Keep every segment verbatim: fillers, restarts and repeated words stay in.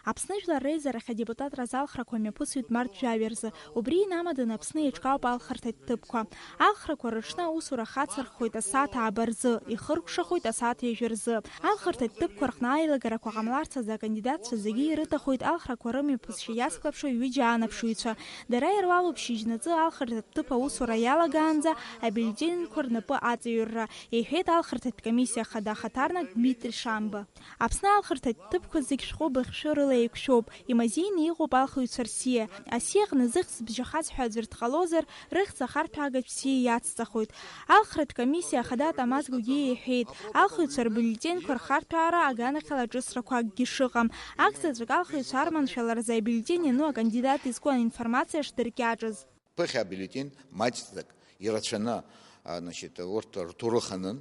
Аԥсны Жәлар Реизарахь адепутатра азалхрақәа мҩаԥысуеит март жәаҩа рзы. Убри инамаданы Аԥсны еиҿкаауп алхырҭатә ҭыԥқәа. Алхрақәа рыҽны аусура хацырххоит асааҭ ааба рзы, ихыркәшахоит асааҭ ҩажәа рзы. Алхырҭатә ҭыԥқәа рҟны аилагарақәа ҟамларц азы акандидатцәа зегьы ирыҭахоит алхрақәа рымҩаԥысшьа иацклаԥшуа ҩыџьа анаԥшыҩцәа. Дара ируалуп шьыжьнаҵы алхырҭатә ҭыԥ аусура иалагаанӡа абиулетенқәа рнапы аҵаҩрра, иҳәеит алхырҭатә комиссиа хада ахаҭарнак Дмитри Шамба. Аԥсны алхырҭатә ҭыԥқәа зегь шәҟәы быхшәы рыла еиқәшәоуп, имазеины иҟоуп алхыҩцәа рсиа. Асиаҟны зыхьӡ бжьахаз ҳәа аӡәыр дҟалозар, рыхьӡ ахарҭәаагатә сиа иацҵахоит. Алхратә комиссиа ахада Тамаз Гогиа иҳәеит, алхыҩцәа рбиулетенқәа рхарҭәаара аганахьала ҿыцрақәа акгьы шыҟам. Акзаҵәык алхыҩцәа арманшәаларазы абиулетен иану акандидат изку аинформациа шдыркьаҿыз. Ԥыхьа абиулетен маҷӡак ирацәаны, а, значит, урҭ рҭоурых анын,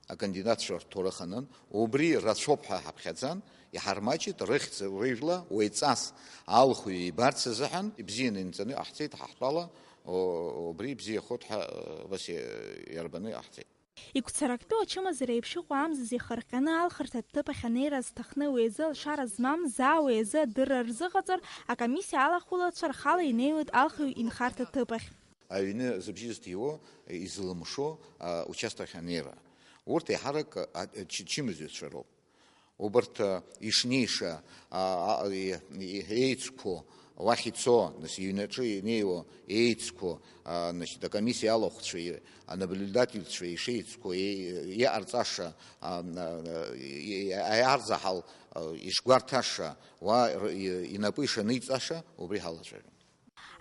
акандидатцәа рҭоурых анын, убри рацәоуп ҳәа ҳаԥхьаӡан, иҳармаҷит, рыхьӡ рыжәла уаҩҵас алхҩы ибарц азыҳәан ибзианы инҵаны иҟаҳҵеит, ҳа ҳтәала, о-, убри ибзиахоит ҳәа, э, убас иа-, иарбаны иҟаҳҵеит. Игәцарактәу ачымазара еиԥш иҟоу амзазы ихырҟьаны алхырҭатә ҭыԥ ахь анеира зҭахны уи азы алшара змам заа уи азы адырра рзыҟаҵар, акомиссиа алахәылацәа рхала инеиуеит алхыҩ инхарҭа ҭыԥ ахь. Аҩны зыбжьы зҭиуо, изылымшо, а, участок ахь анеира. Урҭ еиҳарак, а, чи-, чымазаҩцәа роуп. Убарҭ, а, ишнеиша, а, а, и-, и-, еицқәоу, уахь ицо, нас, иҩнаҿы инеиуа еицқәоу, а, значит, акомиссиа алахәцәеи анаблюдательцәеи ишеицқәоу, е-, иҟарҵаша, а, а, и-, и-, аиарзаҳал, а, ишгәарҭаша, уа р-, и-, инапы ишаниҵаша, убри ҳалацәажәон.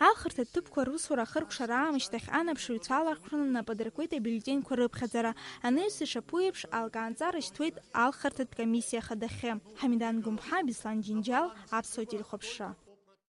Алхырҭатә ҭыԥқәа русура ахыркәшара аамышьҭахь анаԥшыҩцәа алархәраны нап адыркуеит абиулетенқәа рыԥхьаӡара. Анаҩс ишаԥу еиԥш, алкаанҵа рышьҭуеит алхырҭатә комиссиа ахадахьы. Ҳамидан Гәымԥҳа, Беслан Џьынџьал, Аԥсуа телехәаԥшра.